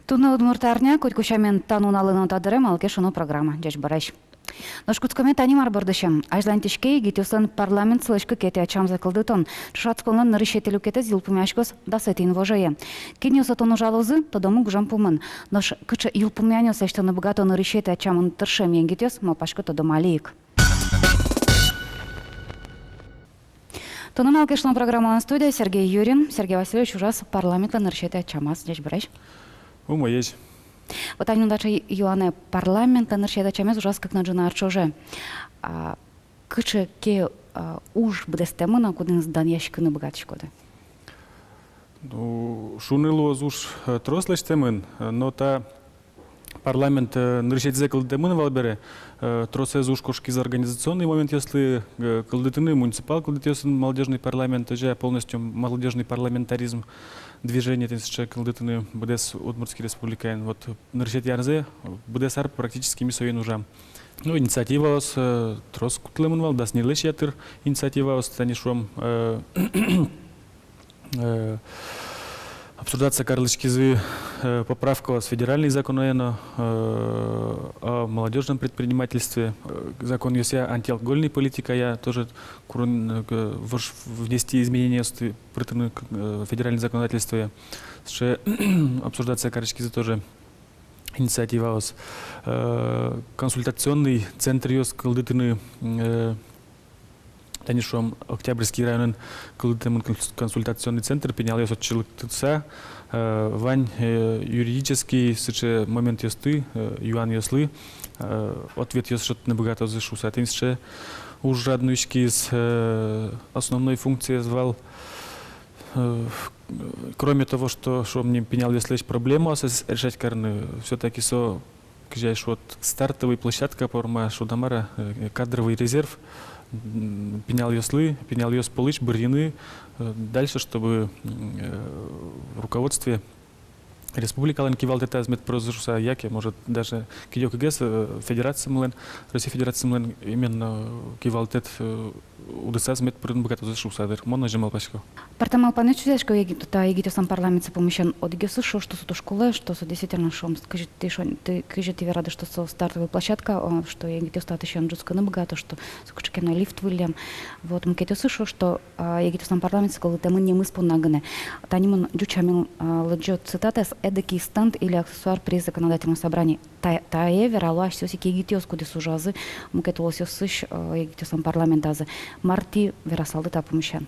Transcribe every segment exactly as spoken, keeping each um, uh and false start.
Туннэ удмурт арня, котьку сямен та нуналлы но та дыре «Малы ке шуоно» программа. Ӟечбуресь! Нош кутскоме тани мар бордысен. Азьланьтӥське егитъёслэн парламентсылэсь кыкетӥ ӧтчамзэ кылдытон. Ӵошатсконлэн нырысетӥ люкетэз йылпумъяськоз дасэтӥ инвожое. Кинъёс отын ужалозы, тодомы гужем пумын. Нош кыӵе йылпумъянъёс лэсьтыны быгато нырысетӥ ӧтчамын тыршем егитъёс, малпасько, тодомы али ик. Туннэ «Малы ке шуоно» программалэн студияз Сергей Юрин. Сергей Васильевич ужаз парламентлэн нырысетӥ ӧтчамаз. Ӟечбуресь! Умоесь! Вот тани мон таӵе юанэ: парламентлэн нырысетӥ ӧтчамез ужаз кык но ӝыны ар ӵоже. А кыӵе ке, а, уж быдэстэмын-а, кудӥныз данъяськыны быгатӥськоды? Ну, шуыны луоз, уж, э, трос лэсьтэмын, э, но та парламент, э, нырысетӥзэ кылдытэмын вал бере, э, тросэз уж кошкиз организационный моментъёслы, э, кылдытыны, муниципал кылдытъёсын молодёжный парламент, озьы полностью молодёжный парламентаризм движение, тӥни сыӵе кылдытыны быдэс Удмуртской Республикаын. Вот нырысетӥ арзэ, быдэс ар практически ми соин ужам. Ну, инициативаос, э, трос кутылэмын вал, дас ньыльлэсь ятыр инициативаос, тани шуом, э, э, обсуждаться карылӥськизы, э, поправкаос федеральный законэ но, э, о молодёжном предпринимательстве, э, законъёсъя, антиалкогольной политикая тоже курон, э, к-, вож-, внести изменениосты, пыртыны к-, э, федеральной законодательствое. Сыӵе обсуждация кариськизы тоже инициативаос. Э, консультационный центръёс кылдытыны, э, тани шуом, Октябрьский районын кылдытэмын конс-, консультационный центр, пиналъёс отчы лыктыса, э, вань, э, юридический сыӵе моментъёсты, э, юанъёслы, э, ответъёс сётыны быгатозы шуыса. Тӥни сыӵе ужрад нуиськиз, э, основной функциез вал. Э, кроме того, что, шуом ни, пиналъёслэсь проблемаосыз решать карыны, всё-таки со, кызьы шуод, стартовый площадка пӧрма, шуод-а мар-а, э, кадровый резерв, м, пиналъёслы, пиналъёс пӧлысь бырйыны, э, дальше, чтобы, м, э, руководстве республикалэн кивалтэтаз мед пырозы шуыса, яке, может, даже кыдёкыгес, э, федерацимылэн, Россия Федерацимылэн именно кивалтэт, э, удысаз мед пырыны быгатозы шуыса дыр, мон озьы малпасько. Пӧртэм малпанъёс чузъясько егит-, та егитъёслэн парламентсы пумысен. Одӥгъёсыз шуо, что со туж кулэ, что со действительно, шуом, кызьы тӥ шуо-, тӥ, кызьы тӥ верады, что со стартовый площадка, о, что егитъёс татысен ӝутскыны быгато, что со кыӵе ке но лифт выллем. Вот, мукетъёсыз шуо, что а, егитъёслэн парламентсы кылдытэмын нимыз понна гинэ. Тани мон ӟуч сямен, а, лыдӟо цитатаез: «Эдакий стенд или аксессуар при законодательном собрании». Та-, тае верало асьсэос ик егитъёс, кудъёсыз ужазы мукет улосъёсысь, а, егитъёслэн парламентазы. Мар тӥ верасалды та пумысен?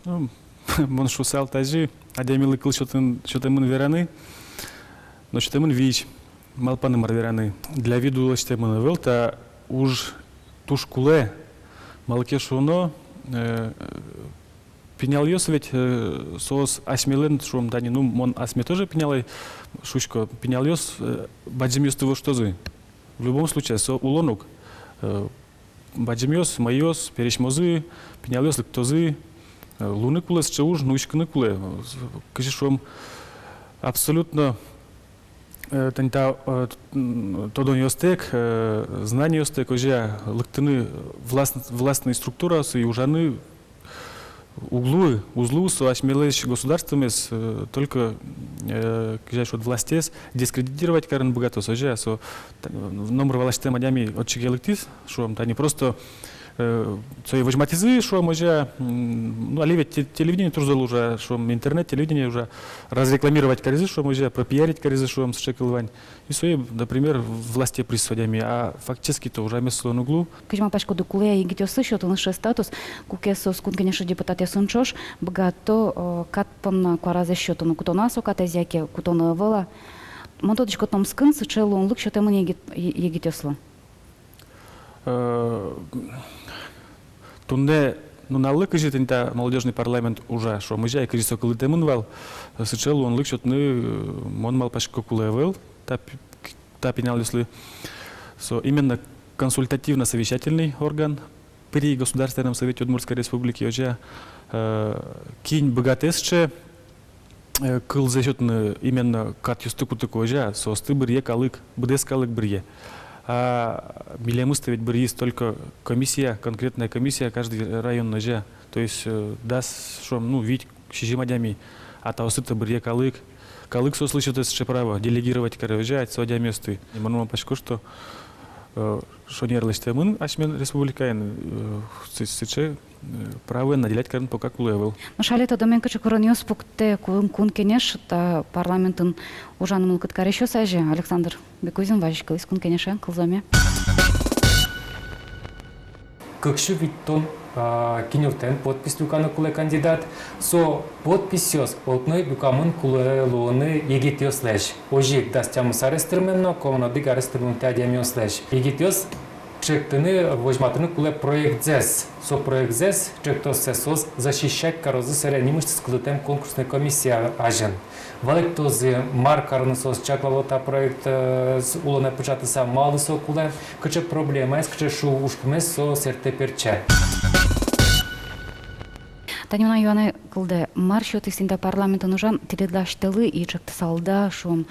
Ну, мон шуысал тазьы: адямилы кыл сётын, сётэмын вераны, но сётэмын визь малпаны, мар вераны. Для виду лэсьтэмын ӧвӧл, та уж туж кулэ. Малы ке шуоно, э, пиналъёс ведь, э, соос асьмелэн, шуом, тани, ну, мон асме тоже пинал ай, шуисько, пиналъёс, э, бадӟымъёсты воштозы. В любом случае, со улон ук, э, бадӟымъёс, мӧйыос пересьмозы, пиналъёс лыктозы, э, луыны кулэ сыӵе уж, нуиськыны кулэ. Кызьы шуом, абсолютно э, тани та, э, т-, м, тодонъёстэк, э, знаниостэк озьы лыктыны власт-, властной структураосы и ужаны уг луы, уз луы. Со асьмелэсь государствомес, э, только, э, кызьы шуод, властез дискредитировать карыны быгатоз озьы. Со, т-, номыр валасьтэм адями отчы ке лыктӥз, шуом, тани просто, э, сое возьматӥзы, шуом, озьы, м, ну, али ведь те-, телевидение туж зол ужа, шуом, интернет, телевидение ужа, разрекламировать каризы, шуом, озьы, пропиарить каризы, шуом, сыӵе кыл вань. И сое, например, власте пырӥз со адями, а фактически-то ужамез солэн уг лу. Кызьы малпаськоды, кулэ-а егитъёслы сётыны сыӵе статус, куке соос Кун Кенешысь депутатъёсын ӵош быгато, э, кат понна куаразэс сётыны, кутоно-а со катэз, яке кутоно ӧвӧл-а? Мон тодӥсько, Томскын сыӵе луонлык сётэмын егит-, е-, егитъёслы. Э, туннэ нуналлы, кызьы тӥни та молодёжный парламент ужа, шуом, озьы ай, кызьы со кылдытэмын вал, сыӵе луонлык сётыны, э, мон малпасько, кулэ ӧвӧл та п-, та пиналъёслы. Со именно консультативно-совещательный орган при Государственном Совете Удмуртской Республики, озьы, э, кин быгатэ сыӵе, э, кылзэ сётыны, именно катъёсты кутыку, озьы, соосты быръе калык, быдэс калык быръе. А милемыз-то ведь быръиз только комиссия, конкретная комиссия, каждый район, озьы. То есть, э, дас, шуом, ну, вить, сизьым адями, а таосты-то быръе калык. Калык соослы сётэ сыӵе право делегировать карыны, озьы-а, со адямиосты. И мон малпасько, что, э, шонер лэсьтэмын асьме республикаын, э, сы-, сыӵе, э, правоен наделять карыны пока кулэ ӧвӧл. Нош али тодомен кыӵе куронъёс пуктэ Кун, Кун Кенеш та парламентын ужаны мылкыд карисьёс азе. Александр Бекузин вазиськылӥз Кун Кенеше, кылзоме. Кык сю витьтон, а, кенёртэм подпись люканы кулэ кандидат. Со подписьёс одно ик люкамын кулэ луыны егитъёслэсь. Озьы ик дас тямыс арес тырмем но, куамын одӥг арес тырмымтэ адямиослэсь. Егитъёс ӵектыны, возьматыны кулэ проектсэс. Со проектсэс ӵектоссэ соос защищать карозы собере нимысьтыз кылдытэм конкурсной комиссия азьын. Валэктозы, мар карыны соос чаклало та проект, э, с-, улонэ пыӵатыса, малы со кулэ, кыӵе проблемаез, кыӵе шу ужпумез со сэрттэ-пертче. Тани мынам юанэ кылдэ, мар сётӥз тӥни та парламентын ужан тӥледлы асьтэлы и ӵектысалды-а, шуом,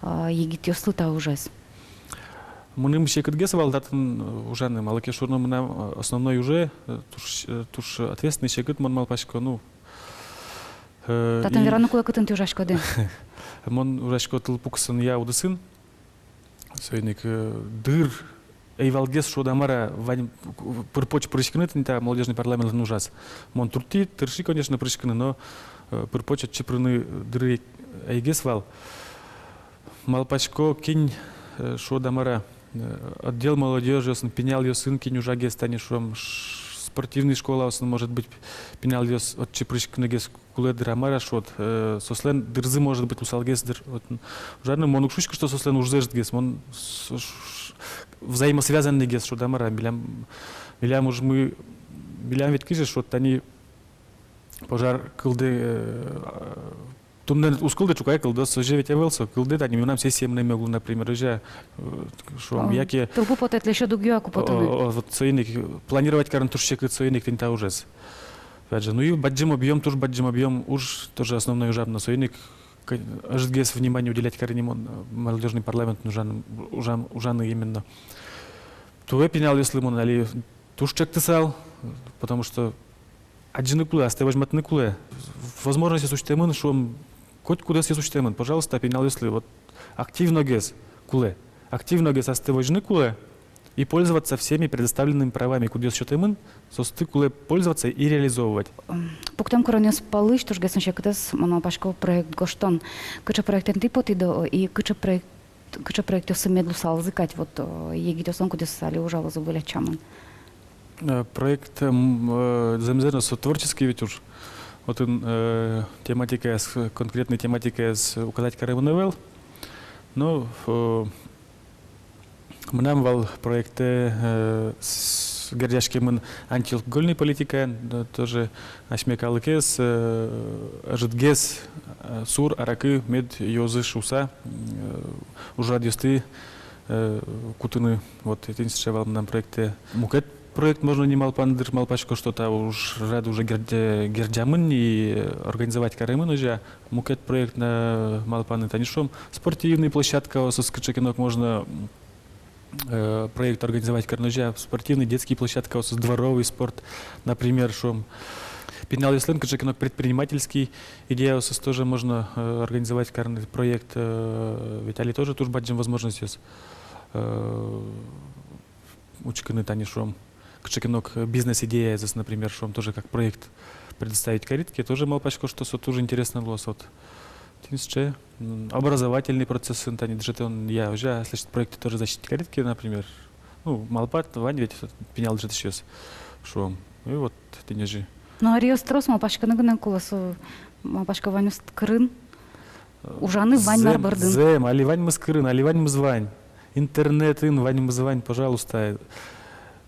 а, егитъёслы та ужез? Мыным секытгес вал татын, э, ужаны, малы ке шуоно мынам, э, основной уже, э, туж, э, туж ответственный секыт, мон малпасько, ну, Э, татын и вераны кулэ, кытын тӥ ужаськоды. Мон ужасько тылпу кысынъя удысын. Соин ик, э, дыр ӧй валгес, шуод-а, мар-а, вань пыр-поч пыриськыны тӥни та молодёжный парламентлэн ужаз. Мон туртӥ, тырши, конечно, пыриськыны, но, э, пыр-поч отчы пырыны дыр ӧй, ӧйгес вал. Малпасько, кин, э, шуод-а, мар-а, э, отдел молодёжиосын, пиналъёсын кин ужагес, тани, шуом, ш-, спортивный школаосын, может быть, пиналъёс отчы пыриськыны гес кулэ дыр-а, мар-а, шуод, э, соослэн дырзы, может быть, луысалгес дыр. Вот, м, ужаны мон уг шуиськы, что соослэн ужзы ӧжытгес, мон с-, ш-, взаимосвязанный гес, шуод-а, мар-а, милям, милям ужмы, милям ведь кызьы, шуод, тани пожар кылдэ, э, туннэ уз кылды, ӵуказе кылдоз, озьы ведь ӧвӧл со, кылдэ, тани мынам сессия мынэме уг лу, например, озьы, э, шуом, яке тылпу потэ, тӥледлы сьӧд уг юа ку потыны. О, о, вот соин ик планировать карыны туж секыт, соин ик тӥни та ужез. Опять же, ну и бадӟым объём, туж бадӟым объём уж, тоже основной ужам но, соин ик к-, ӧжытгес внимание уделять кари ни мон, э, молодёжный парламентын ужан-, ужан-, ужаны именно. Туэ пиналъёслы мон али туж ӵектысал, потому что адӟыны кулэ, астэ возьматыны кулэ. Возможностьёс усьтэмын, шуом, котькудӥзъёс усьтэмын. Пожалуйста, пиналъёслы вот активногес кулэ. Активногес астэ возьыны кулэ и пользоваться всеми предоставленными правами, кудъёс сётэмын, соосты кулэ пользоваться и реализовывать. М, пуктэм куронъёс пӧлысь тужгес но секытэз, мон малпасько, проект гожтон. Кыӵе проектэн тӥ потӥды и кыӵе проект кыӵе проектъёссы мед луысалзы кадь, вот, э, егитъёслэн, кудъёсыз али ужалозы выль ачамын? Э, проект, м, э, зэмзэ но со творческий ведь уж. Отын, э, тематикаез, конкретной тематикаез указать каремын ӧвӧл. Но, э, мынам вал проектэ, э, с-, герӟаськемын антиалкогольной политикаен, да, тоже асьме калыкез, э, ӧжытгес, э, сур, аракы мед юозы шуыса, э, ужрадъёсты, э, кутыны. Вот, тӥни сыӵе вал мынам проектэ. Мукет проект можно ни малпаны дыр, малпасько, что та ужрад уже герӟа-, герӟамын ни, э, организовать каремын озьы. Мукет проект но малпаны, тани, шуом, спортивный площадкаосыз кыӵе ке но можно, э, проект организовать карыны озьы, спортивный детский площадкаосыз, дворовый спорт, например, шуом. Пиналъёслэн кыӵе ке но предпринимательский идеяосыз тоже можно, э, организовать карыны проект, э, ведь али тоже туж бадӟым возможностьёс, э, учкыны, тани, шуом, кыӵе ке но к-, бизнес-идеязэс, например, шуом, тоже как проект предоставить карид ке, тоже малпасько, что со тоже интересно луоз. Вот. Тӥни сыӵе, м, образовательный процессын, тани дышетонъя, озьы, аслэсьтыд проектты тоже защитить карид ке, например. Ну, малпад, вань ведь пинал дышетӥсьёс, шуом. И вот тӥни озьы. Но аръёс трос, малпаськыны гинэ кулэ, со, малпасько, ваньмыз кырын. Ужаны вань мар бордын. Зэм, али ваньмыз кырын, али ваньмыз вань. Интернетын ваньмыз вань, пожалуйста.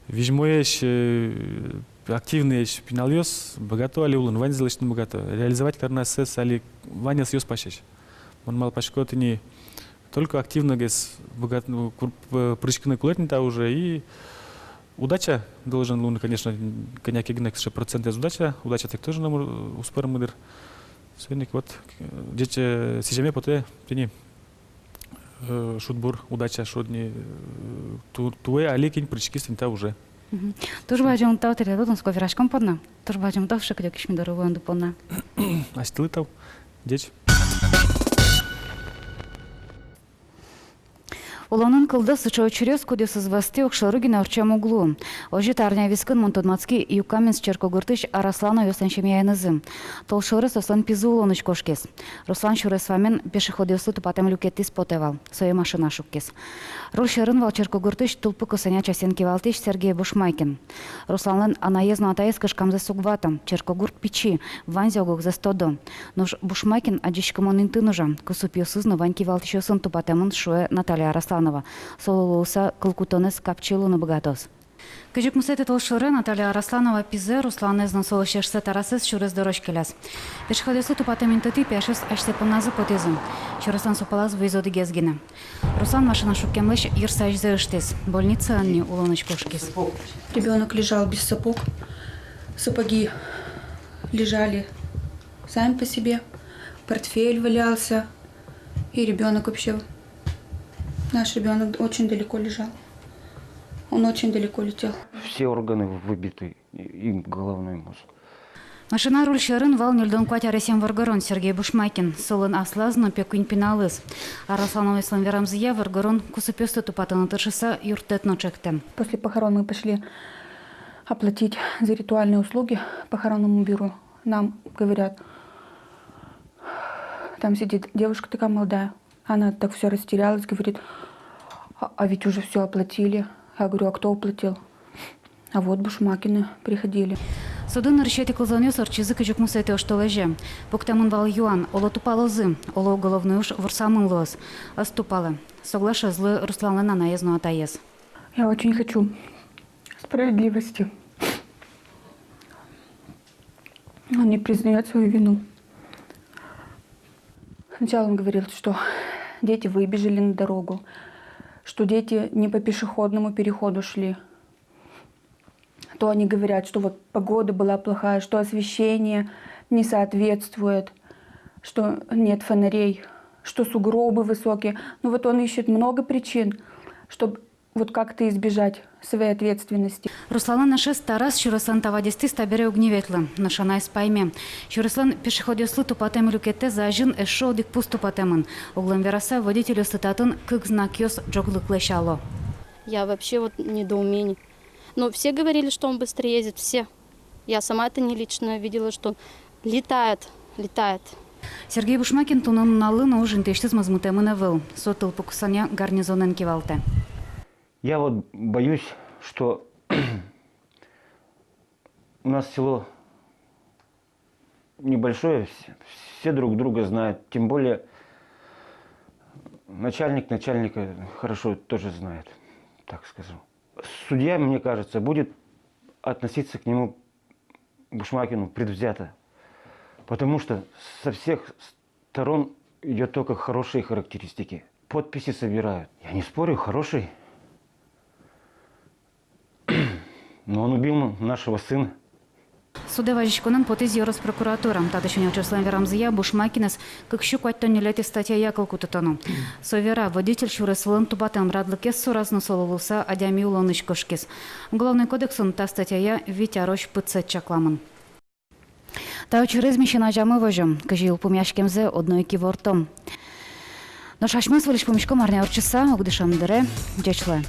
Визьмоесь, э, активноесь пиналъёс быгато али улыны, ваньзэ лэсьтыны быгато. Реализовать карыны ассэс али вань ӧсъёс пасесь. Мон малпасько, тӥни только активногес быгат-, ну, кур-, п-, пыриськыны кулэ тӥни та уже, и удача должен луыны, конечно, кӧня ке гинэ кыӵе процентэз удача, удачатэк тоже номыр уз пӧрмы дыр. Соин ик вот, э, ӟеч, э, сӥземе потэ тӥни, э, шудбур, удача шуод ни, э, ту-, туэ али кин пыриськиз тӥни та уже. Мгм. Туж бадӟым тау тӥледлы тунсыко вераськон понна. Туж бадӟым тау шыкдёкись ми доры вуонды понна. Асьтэлы тау. Ӟеч. Улонын кылдо сыӵе учыръёс, кудъёсыз вӧзтӥ огшоры гинэ ортчем уг луы. Озьы та арня вискын мон тодматски Юкаменск черкогуртысь Араслановъёслэн семьяенызы. Толшоре соослэн пизы улонысь кошкиз. Руслан сюрес вамен пешеходъёслы тупатэм люкетыз потэ вал. Сое машина шуккиз. Руль сьӧрын вал черкогуртысь тылпу кысэня частьын кивалтӥсь Сергей Бушмакин. Русланлэн анаез но атаез кышкамзэс уг вато. Черкогурт пичи, ваньзэ ог-огзэс тодо. Нош Бушмакин адӟиськымон интын ужа, кусыпъёсыз но вань кивалтӥсьёсын тупатэмын, шуэ Наталья Арасланова. Солы луыса кылкутонэз капчи луыны быгатоз. Кызь укмысэтӥ толшоре Наталья Арасланова пизэ, Русланэз но солэсь эшсэ Тарасэз сюрес дорозь келяз. Пешеходъёслы тупатэм интыетӥ пияшъёс асьсэ понназы потӥзы. Сюреслэн со палаз вуиз одӥгез гинэ. Руслан машина шуккемлэсь йырсазьзэ ыштӥз. Больницаын ни улонысь кошкиз. Ребёнок лежал без сапог. Сапоги лежали сами по себе. Портфель валялся. И ребёнок вообще, наш ребёнок очень далеко лежал. Он очень далеко летел. Все органы выбиты, и, и головной мозг. Машина руль сьӧрын вал ньыльдон куать аресъем воргорон Сергей Бушмакин. Солэн аслаз но пе куинь пиналыз. Араслановъёслэн верамзыя, воргорон кусыпъёсты тупатыны тыршыса юрттэт но чектэ. После похорон мы пошли оплатить за ритуальные услуги похоронному бюро. Нам говорят, там сидит девушка такая молодая. Она так вся растерялась, говорит: «А, а ведь уже всё оплатили». Я говорю: «А кто оплатил?» А вот Бушмакины приходили. Судын нырысетӥ кылзонъёс ортчизы кызь укмысэтӥ оштолэзе. Пуктэмын вал юан: оло тупалозы, оло уголовной уж ворсамын луоз. Ӧз тупалэ. Соглаш ӧз луы Русланлэн анаез но атаез. Я очень хочу справедливости. Он не признаёт свою вину. Сначала он говорил, что дети выбежали на дорогу, что дети не по пешеходному переходу шли. То они говорят, что вот погода была плохая, что освещение не соответствует, что нет фонарей, что сугробы высокие. Ну вот он ищет много причин, чтоб вот как-то избежать своей ответственности. Русланлэн эшез Тарас сюреслэн та вадестӥз табере уг ни ветлы. Нош анаез пайме: сюреслэн пешеходъёслы тупатэм люкетэз азьын эшшо одӥг пус тупатэмын. Оглом вераса, водительёслы татын кык знакъёс ӝоглык лэсяло. Я вообще вот недоумение. Ну, все говорили, что он быстро ездит, все. Я сама это не лично видела, что летает, летает. Сергей Бушмакин туннэ нуналлы но уж интыысьтыз мозмытэмын ӧвӧл. Со тылпу кысэня гарнизонын кивалтэ. Я вот боюсь, что у нас село небольшое, вс-, все друг друга знают, тем более начальник начальника хорошо тоже знает, так скажу. Судья, мне кажется, будет относиться к нему, Бушмакину, предвзято, потому что со всех сторон идёт только хорошие характеристики. Подписи собирают. Я не спорю, хороший. Но он убил м-, нашего сына. Судэ вазиськонэн потӥз ёрос прокуратура. Татысь ужасьёслэн верамзыя, Бушмакинэз кык сю куатьтон ньылетӥ статьяя кыл кутытоно. Со вера, водитель сюрес вылын тупатэм радлыкез сураз но солы луыса адями улонысь кошкиз. Уголовной кодексын та статьяя вить арозь пытсэт чакламын. Та учырез ми син азямы возём. Кызьы йылпумъяськемзэ одно ик ивортом. Нош асьмеос выльысь пумиськом арня ортчыса, ук дышем дыре. Ӟеч луэ.